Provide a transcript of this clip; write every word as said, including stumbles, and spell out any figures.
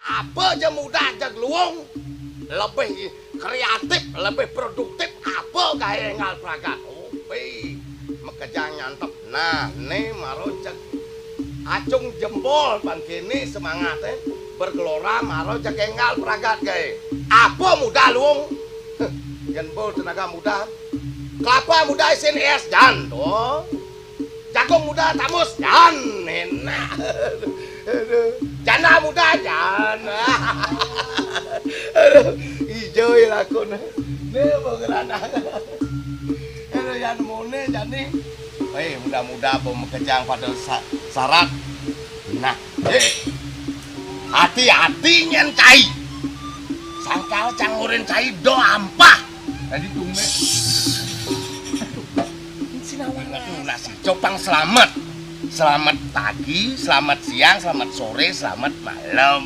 Apa ja muda jeg luung, lebih kreatif, lebih produktif, apa gaé énggal pragat. Oh, pi, makejang nyantep. Nah, né mara jeg acung jempol pan kéné semangaté, bergelora mara jeg énggal pragat gaé. Apa muda luung? Jempol tenaga muda. Kelapa muda isin és jan to. Jagung muda tamus jan, enak. Aduh. Janda muda jan. Aduh, ijo ya lakon. Né mau ngerana. Aduh, yan mone jani. Wéh, muda-muda apa makejang pada sa- sarat. Nah, eh, hati-hati nyén cai. Sangkal cang urin cai do ampah. Tadi tumbé. Sinawang nasi copang selamat. Selamat pagi, selamat siang, selamat sore, selamat malam.